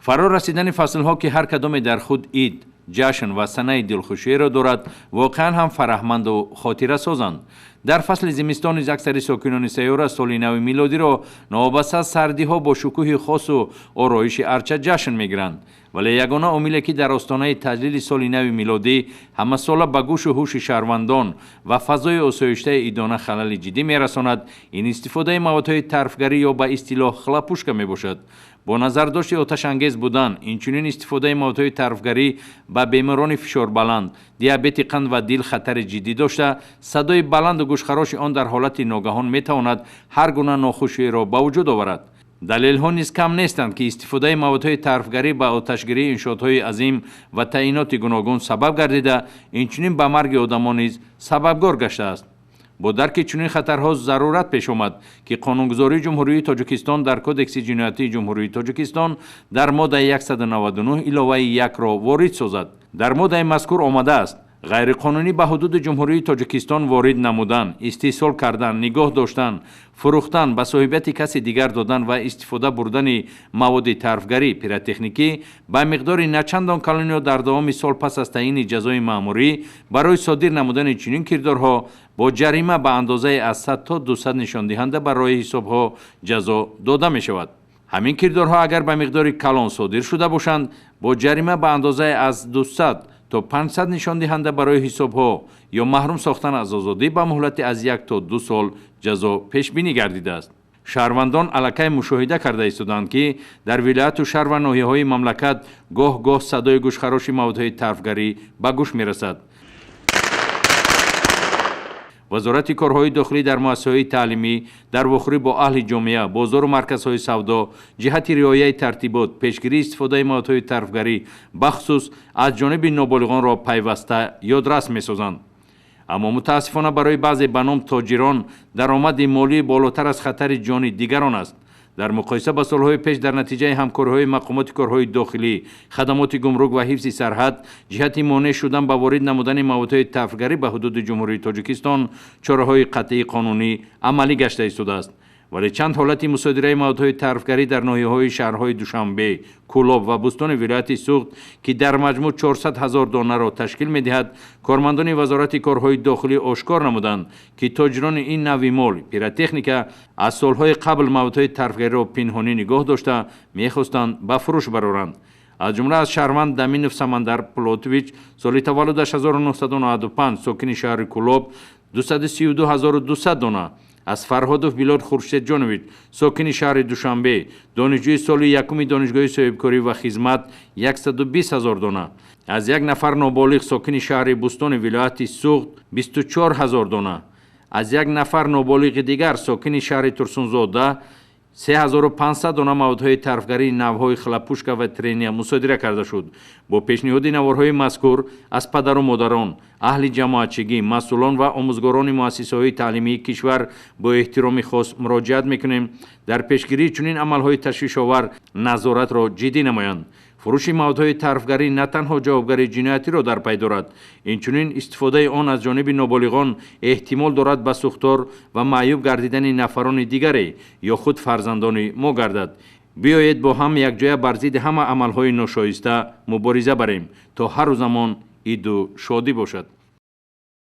Фаро расидани фаслҳо, ки ҳар кадоме дар худ ид, ҷашн ва санаи дилхушиеро дорад, воқеан ҳам фараҳманду хотирасозанд. Дар фасли зимистон низ аксари сокинони сайёра соли нави милодиро новобаста аз сардиҳо бо шукӯҳи хосу ороиши арча ҷашн мегиранд. Вале ягона омиле, ки дар остонаи таҷлили соли нави милодӣ ҳамасола ба гӯшу ҳуши шаҳрвандон ва фазои осоиштаи идона халали ҷиддӣ мерасонад, ин истифодаи маводҳои тарфгарӣ ё ба истилоҳ хлопушка мебошад. Бо назардошти оташангез будан, инчунин истифодаи маводҳои тарфгарӣ ба беморони фишорбаланд, диабети қанд ва дил хатари ҷиддӣ дошта, садои баланду гӯшхароши он дар ҳолати ногаҳон метавонад ҳар гуна нохуширо ба вуҷуд оварад. Далелҳо низ кам нестанд, ки истифодаи маводҳои тарфгарӣ ба оташгирии иншоотҳои азим ва таъиноти гуногун сабаб гардида, инчунин ба марги одамон низ сабабгор гаштааст. Бо дарки чунин хатарҳо зарурат пеш омад, ки қонунгузории Ҷумҳурии Тоҷикистон дар Кодекси ҷиноятии Ҷумҳурии Тоҷикистон дар моддаи 199 иловаи 1-ро ворид созад. Дар моддаи мазкур омадааст: ғайриқонунӣ ба ҳудуди Ҷумҳурии Тоҷикистон ворид намудан, истеҳсол кардан, нигоҳ доштан, фурӯхтан, ба соҳибияти каси дигар додан ва истифода бурдани маводи тарфгарӣ пиротехникӣ ба миқдори начандон калониё дар давоми сол пас аз таъини ҷазои маъмурӣ барои содир намудани чунин кирдорҳо бо ҷарима ба андозаи аз 100 то 200 нишондиҳанда ба роҳи ҳисобҳо ҷазо дода мешавад. Ҳамин кирдорҳо агар ба миқдори калон содир шуда бошанд, бо ҷарима ба андозаи аз 200 то 500 нишондиҳанда барои ҳисобҳо ё маҳрум сохтан аз озодӣ ба муҳлати аз 1 то 2 сол ҷазо пешбинӣ гардидааст. Шаҳрвандон аллакай мушоҳида карда истоданд, ки дар вилояту шаҳр ва ноҳияҳои мамлакат гоҳ-гоҳ садои гӯшхароши маводҳои тарфгарӣ ба гӯш мерасад. Вазорати корҳои дохилӣ дар муассисаҳои таълимӣ, дар вохӯрӣ бо аҳли ҷомеа, бозору марказҳои савдо ҷиҳати риояи тартибот, пешгирии истифодаи маводҳои тарфгарӣ, бахусус аз ҷониби ноболиғонро пайваста ёдрас месозанд. Аммо мутаассифона барои баъзе ба ном тоҷирон даромади молӣ болотар аз хатари ҷони дигарон аст. Дар муқоиса ба солҳои пеш, дар натиҷаи ҳамкориҳои мақомоти корҳои дохилӣ, хадамоти гумрук ва ҳифзи сарҳад ҷиҳати монеъ шудан ба ворид намудани маводҳои тарфгарӣ ба ҳудуди Ҷумҳурии Тоҷикистон чораҳои қатъии қонунӣ амалӣ гашта истодааст. Вале чанд ҳолати мусодираи маводҳои тарфгарӣ дар ноҳияҳои шаҳрҳои Душанбе, Кӯлоб ва Бӯстони вилояти Суғд, ки дар маҷмӯъ 400 ҳазор донаро ташкил медиҳад, кормандони Вазорати корҳои дохилӣ ошкор намуданд, ки тоҷирони ин навъи мол пиротехника аз солҳои қабл маводҳои тарфгариро пинҳонӣ нигоҳ дошта, мехостанд ба фурӯш бароранд. Аз ҷумла аз шаҳрванд Даминов Самандар Пулотович, соли таваллудаш 1995, сокини шаҳри Кӯлоб, 232 200 дона, аз Фарҳодов Билол Хуршедҷонович, сокини шаҳри Душанбе, донишҷӯи соли якуми Донишгоҳи соҳибкорӣ ва хизмат, 120 ҳазор дона, аз як нафар ноболиғ, сокини шаҳри Бӯстони вилояти Суғд, 24 ҳазор дона, аз як нафар ноболиғи дигар, сокини шаҳри Турсунзода, 3500 дона маводҳои тарфгарии навъҳои хлопушка ва трения мусодира карда шуд. Бо пешниҳоди наворҳои мазкур аз падару модарон, аҳли ҷамоатчигӣ, масъулон ва омӯзгорони муассисаҳои таълимии кишвар бо эҳтироми хос муроҷиат мекунем: дар пешгирии чунин амалҳои ташвишовар назоратро ҷиддӣ намоянд. Фурӯши маводҳои тарфгарӣ на танҳо ҷавобгарии ҷиноятиро дар пай дорад, инчунин истифодаи он аз ҷониби ноболиғон эҳтимол дорад ба сӯхтор ва маъюб гардидани нафарони дигаре ё худ фарзандони мо гардад. Биёед, бо ҳам якҷоя бар зидди ҳама амалҳои ношоиста мубориза барем, то ҳаррӯзамон иду шодӣ бошад.